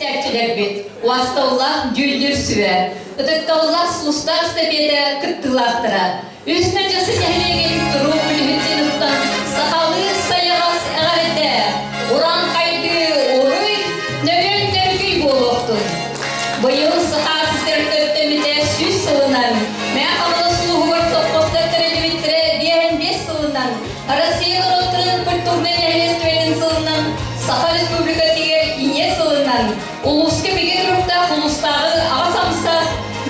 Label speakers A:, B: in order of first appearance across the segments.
A: истээччилэрбит, уасталлаах дьүүллүүр сүбэ, ытыктабыллаах сулустаах эстэпиэтэ кыттыылаахтара, үс Мэлдьэхси нэһилиэгин туруу үлэһиттэн сахалыы сайаҕас эҕэрдэ, урааҥхайдыы уруй, нөрүөн нөргүй буолуохтун! Быйыл Саха сирэ төрүттэммитэ 100 сылынан, Мэҥэ Хаҥалас улууһугар сопхуостар тэриллибиттэрэ 55 сылынан, Россия норуоттарын культурнай нэһилиэстибэтин сылынан, Саха Республикатыгар Ийэ сылынан, улууска бигэ туруктаах улуустааҕы аҕа самса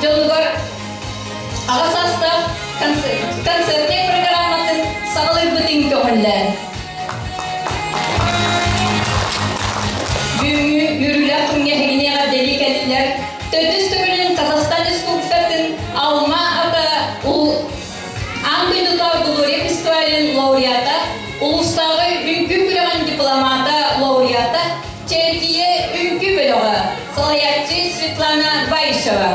A: дьонугар аҕа саастаах концертнай программатын саҕалыырбытын көҕүллээн. Бүгүҥҥү үөрүүлээх күҥҥэ эһигини эҕэрдэлии кэллилэр. Төрдүс төгүлүн Казахстан Республикатын Алма-Ата Аан дойдутааҕы Глория фестивалын лауреата, улуустааҕы үҥкүү күрэҕин дипломата лауреата, Чэрикийэ үҥкүү бөлөҕө, салайааччы Светлана Баишева.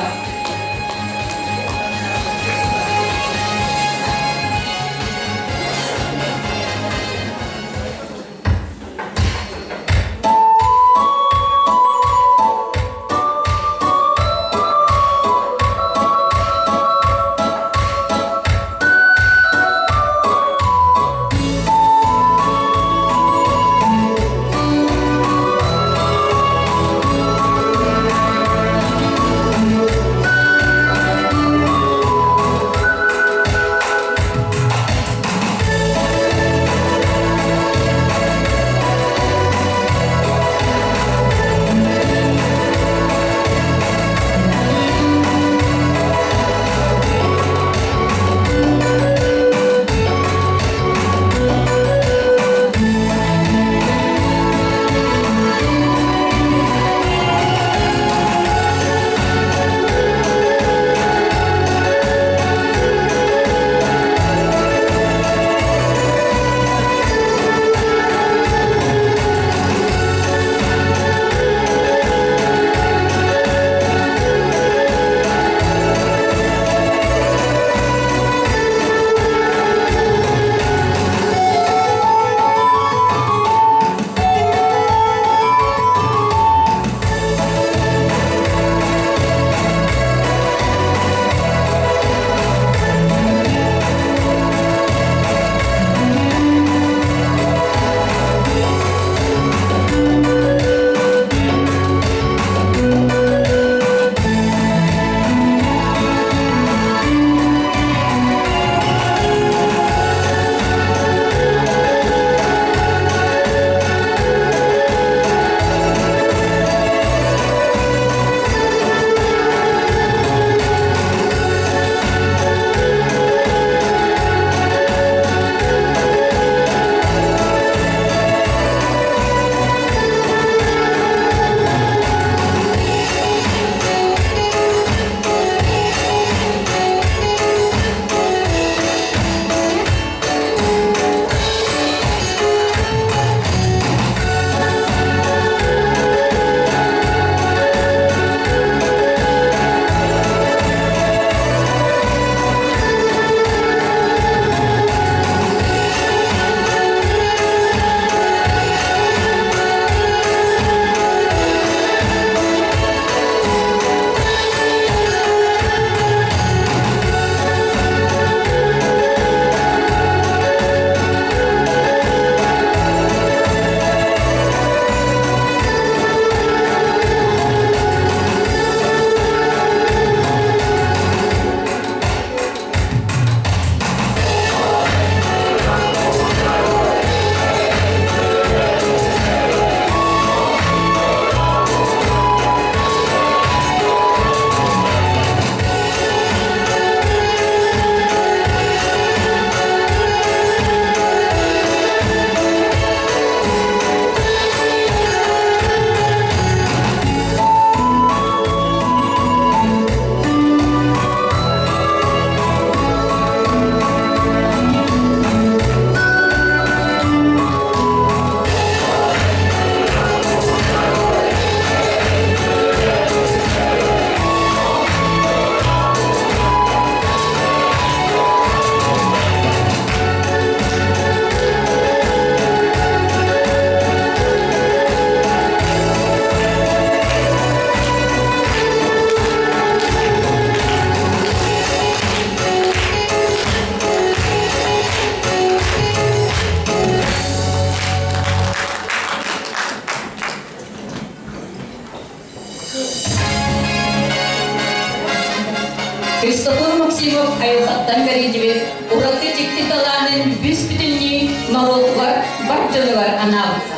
A: Христофор Максимов айылҕаттан бэриллибит ураты дьикти талаанын бүс-бүтүннүү норуотугар, бар дьонугар анаабыта.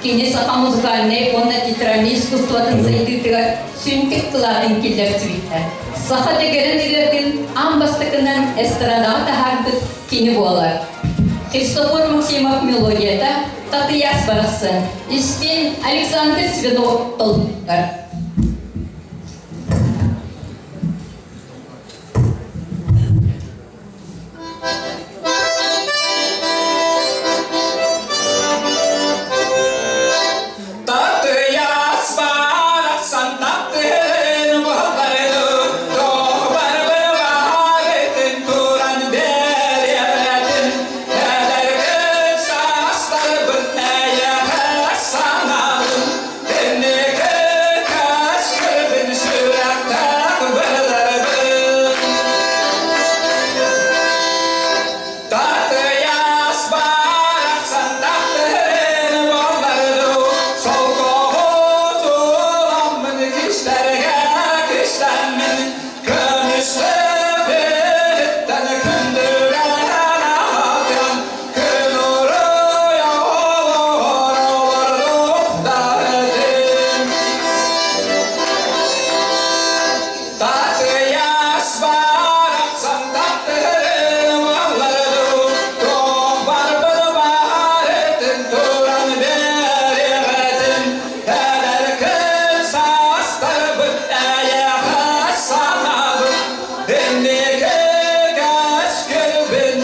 A: Кини саха музыкальнай уонна театральнай искусствотын сайдыытыгар сүҥкэн кылаатын киллэрсибитэ. Саха дэгэрэн ырыатын аан бастакынан эстрадаҕа таһаарбыт кини буолар. Христофор Максимов мелодията Татыйаас барахсан, истин Александр Свинов толкуйдар.
B: Татыйаас барахсан таптыын буһаллары туох барбар туран бэриэбэтин эдэргин саастарбын эйэҕэ санаабын инники кэскилбин сүрэхтээх быһыларбын Татыйаас барахсан таптыын буолларду солкоҕу туламмын кистэргэ кистэммин көмүскэбиттэн күндүлээн аһатан күн уруй олоҕор олордуктаһытын Татыйаас барахсан таптыырын уолларду, туох барбыт баарытын туран биэриэҕэтин, эдэркин саастарбыт эйэҕэ санаабыт, инники кэскилбин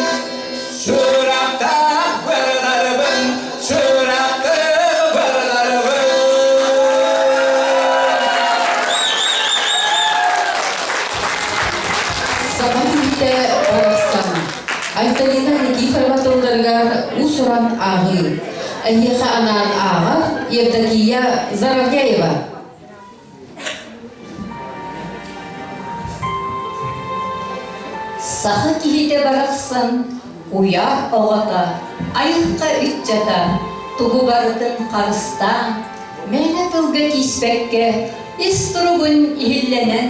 B: сүрэхтээх бырдарбын, сүрэхтээх бырдарбын.
C: Саха киһитэ барахсан Айталина Никифорова тылларыгар уус-уран ааҕыы. Эһиэхэ анаан ааҕар Евдокия Заровняева.
A: Саха киһитэ барахсан куйаар оҕото, айылҕа ыччата тугу барытын харыстаан, мээнэ тылга тииспэккэ, ис туругун иһиллэнэн,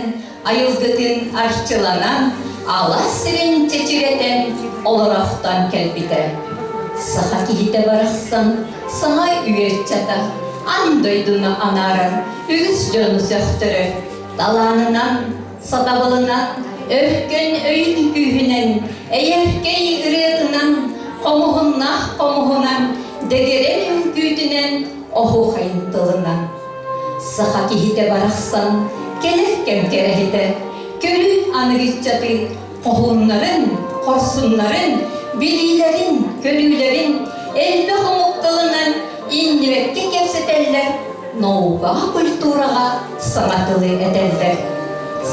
A: айылгытын арчыланан, алаас сирин чэчирэтэн олорохтон кэлбитэ. Саха киһитэ барахсан саҥа үйэ ыччата аан дойдуну анаарар, үгүс дьону сөхтөрөр, талаанынан, сатабылынан, өркөн өйүн күүһүнэн, эйэркэй ырыатынан, хомуһуннаах хомуһунан, дэгэрэн үҥкүүтүнэн, оһуохайын тылынан. Саха киһитэ барахсан кэлэр кэм кэрэһитэ, көрүү аныгыччаты хоһууннарын, хорсуннарын, билиилэрин, көрүүлэрин элбэх омук тылынан иннибэккэ кэпсэтэллэр, наукаҕа, культураҕа саҥа тылы этэллэр.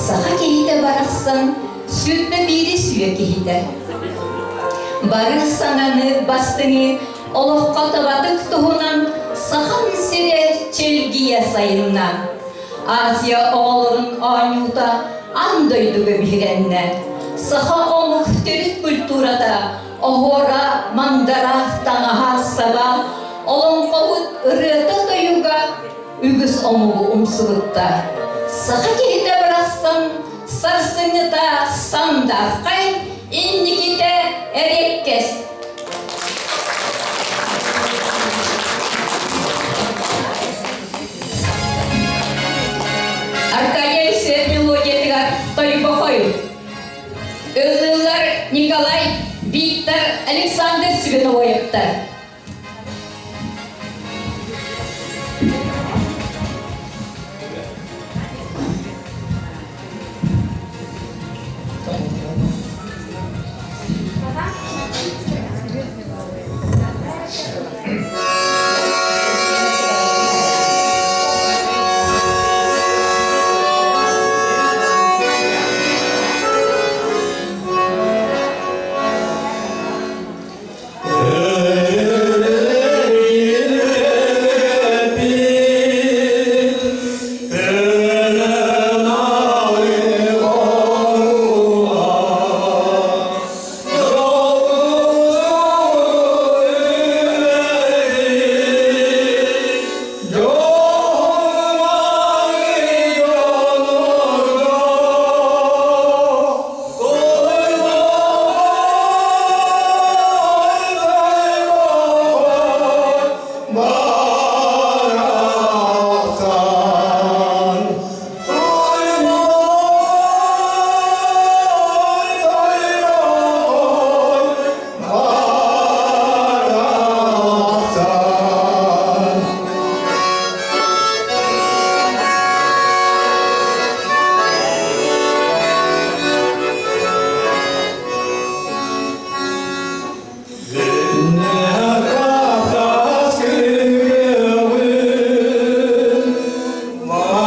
A: Саха киһитэ барахсан 21-ис үйэ киһитэ. Бары саҥаны, бастыҥы олоххо табатык туһунан Сахам сирэ чэлгийэ сайынна. Азия оҕолорун оонньуута аан дойдуга биһирэннэ. Саха омук төрүт культурата, оһуора, мандара, таҥаһа, саба, олоҥхобут ырыата-тойуга үгүс омугу умсугутта. Саха киһитэ барахсан сарсыҥҥыта сандаархай, инникитэ эриэккэс. Аркадий Алексеев мелодиятыгар Тойбохой. Ыллыыллар Николай, Виктор, Александр Святоевтар.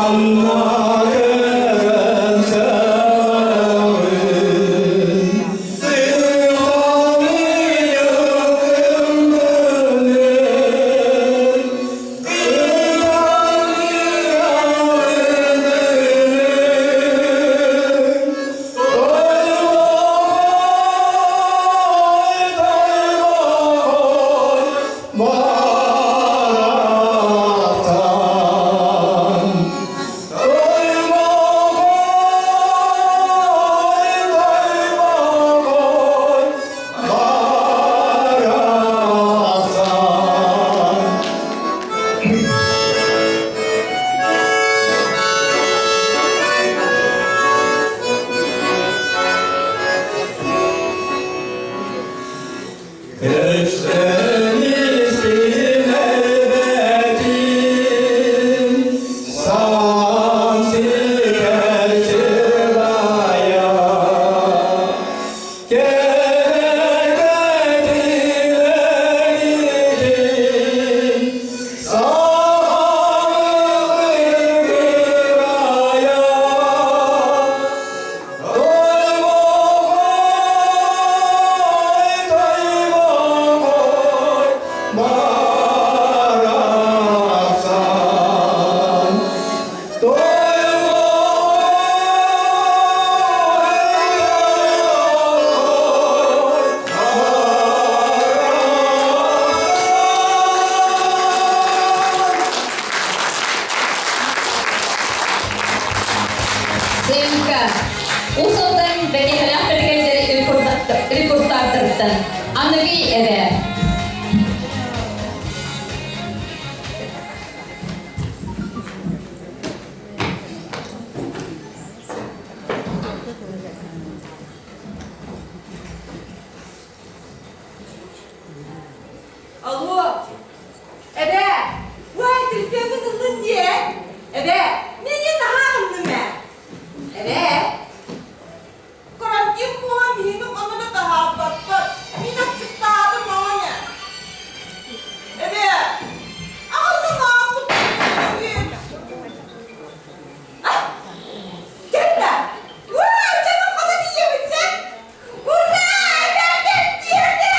B: Манна көрөн сөҕөбүн, Көстөн истин эбэтин, сан сиргэ чырайа, кэрэ
A: Сыыҥка Уус Алдан бэтиэхэлээх бэргэйдэри репортажтарыттан аныгы эбээ.
D: Алло, эбээ, уай, телефоҥҥун ыллын диэ. Эбээ, миигин наһаа ыллым ээ. Эбээ, карантин буолан биһиги ханна да таһаарбаппыт. Мин аччыктаатым оҕоне. Эбээ, аҕаллым ааппыт Кэллэ. Уай, чэ, хана тиийэбит сен. Ура! Эбээ, кэлтиэтэ!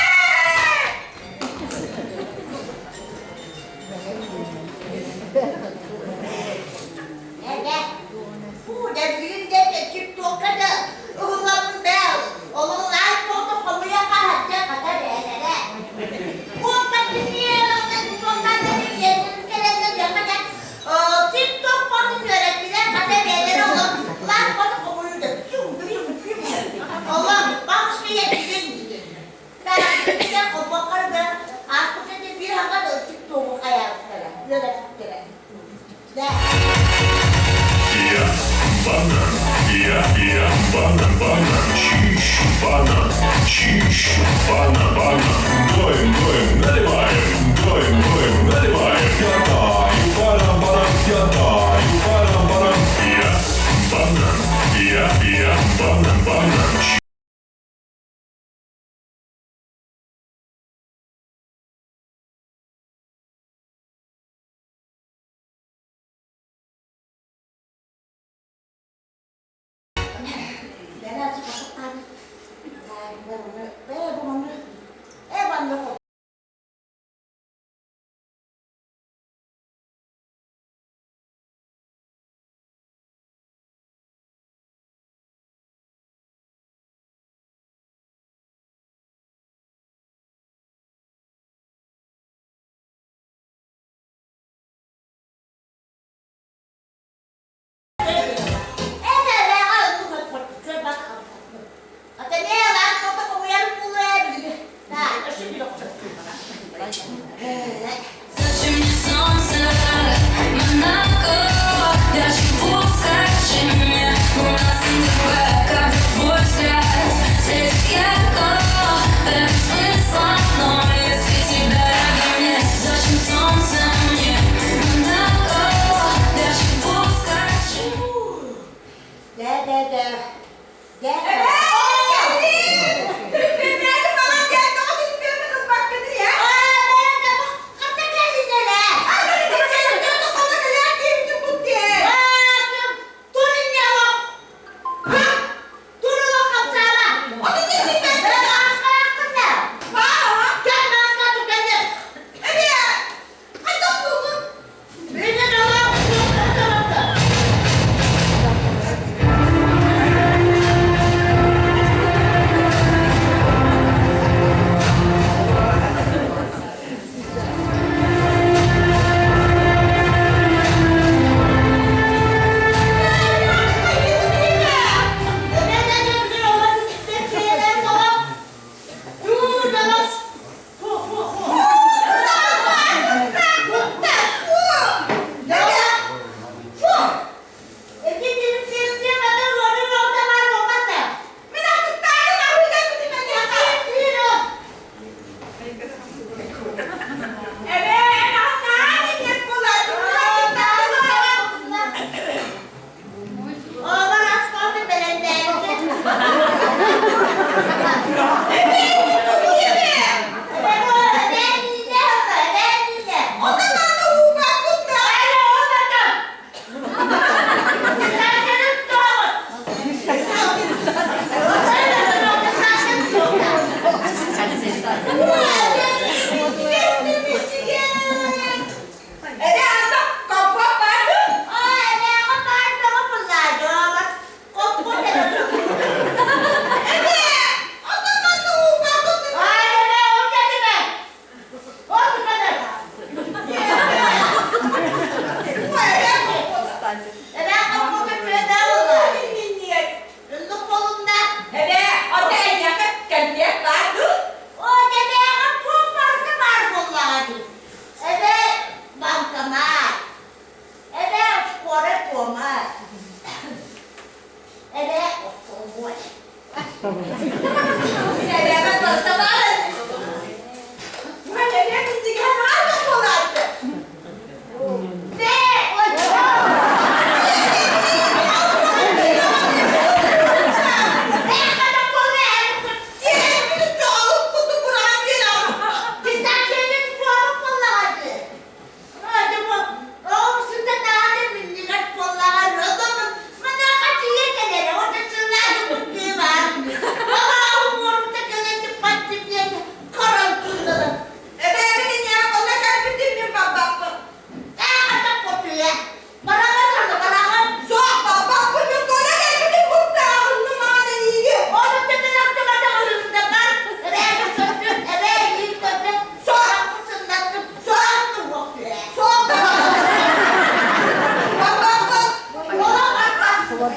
E: Я банан, я банан, банан, чищ, банан, чищ, банан, банан. Доим, доим, наливаем, доим, доим, наливаем. Я даю, банан, банан, я даю, банан, банан. Я банан, я банан, банан.
A: Зачем мне солнце, Монако? Я живу, скажи мне, у нас другая, как твой взгляд светит ярко. Это смысла, но если тебя рядом нет, зачем солнце мне, Монако? Я живу, скажи.
D: Телефоннары маған келді, о телефонун ылбаккыны я. Эбээ хоппута күөдэ буолла. Ыннык болунна.
F: Эбээ, ото эйиэхэ кэмпиэт баар дуу?
D: О, эбээҕэ туох барыта баар буоллаҕа дии. Эбээ банкомат. Эбээ скорай помощь. Эбээ остолобуой.
F: Эбээҕэ барыта баар. Ман эбээ минньигэһэ наһаа да буолааччы.
D: Бээ, ой. Бээ, хата буолла,
F: Сиэппитин чоҕолук курдук быраҕан биэрэҕин.
D: Пистаччыны туруору буоллаҕа дии.
F: Эбээбин инньэҕэ хонно кэлбитим мин барбаппын. Суох, барбаппын мин хонно кэлбитим куттааҕынным маҕан эйиигин. Суох, барбаппын. Суох, барбаппын, ону барбаппын. Суох,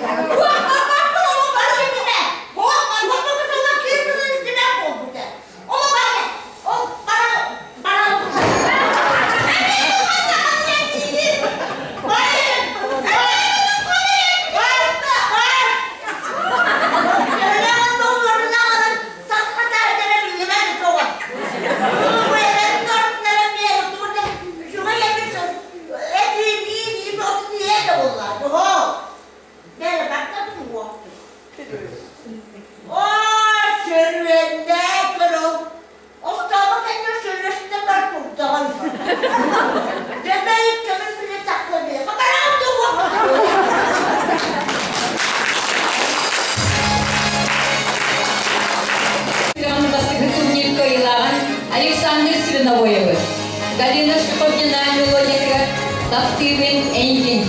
A: Күрэҕин бастакы турнир кыайыылааҕын Александр Свиновоевы, Галина Шиповнина мелодиятыгар «Таптыыбын эйигин».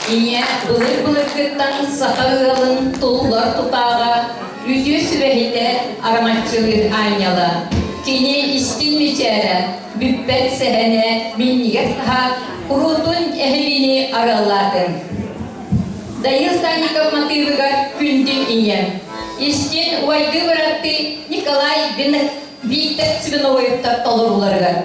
A: Ийэ былыр-былыргыттан саха ыалын туллар тутааҕа, үтүө сүбэһитэ, араҥаччылыыр аанньала. Кини истиҥ мичээрэ, бүппэт сэһэнэ, минньигэс аһа куруутун эһигини арыаллаатын. Данил Санников матыыбыгар Күндү ийэ. Истин убайдыы быраттыы Николай Виктор Свиновоевтар толорууларыгар.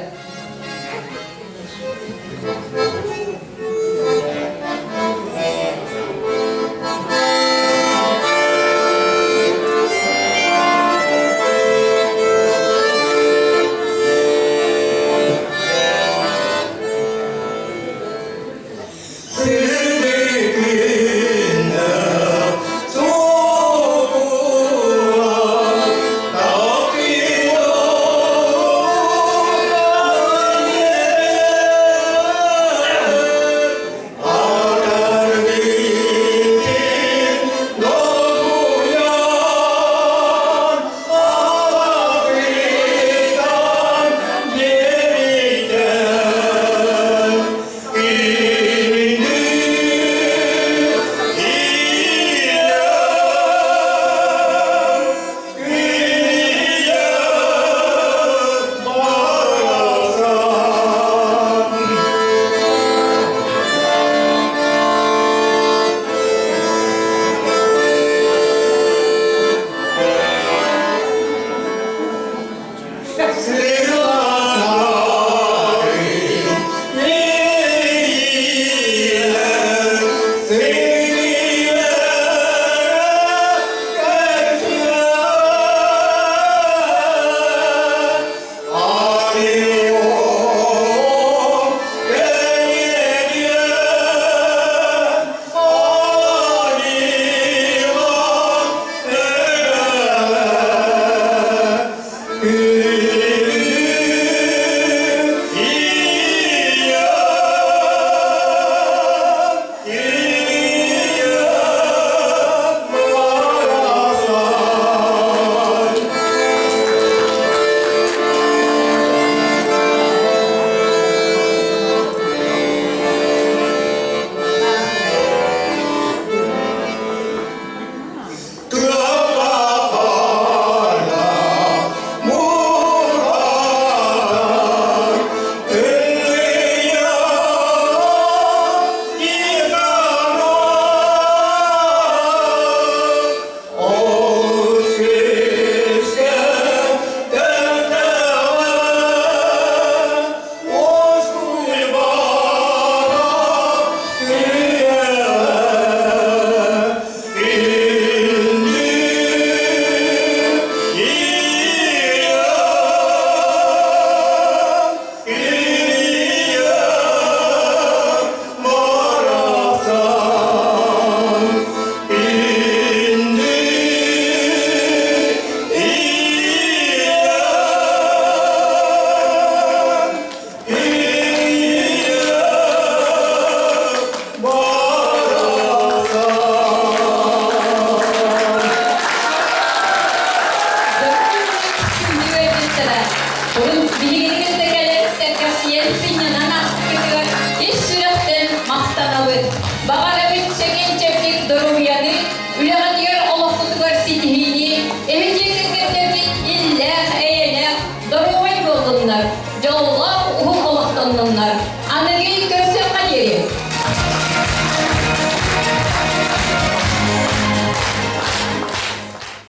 A: Биһигини кытта кэлэн сэргэхсийэн сынньанан ааспыккытыгар ис сүрэхтэн махтанабыт. Баҕарабыт чэгиэн-чэбдик доруобуйаны, үлэҕитигэр олоххутугар ситиһиини, эһи дьиэ кэргэттэргит иллээх, эйэлээх, доруобай буоллуннар, дьоллоох уһун олохтоннуннар.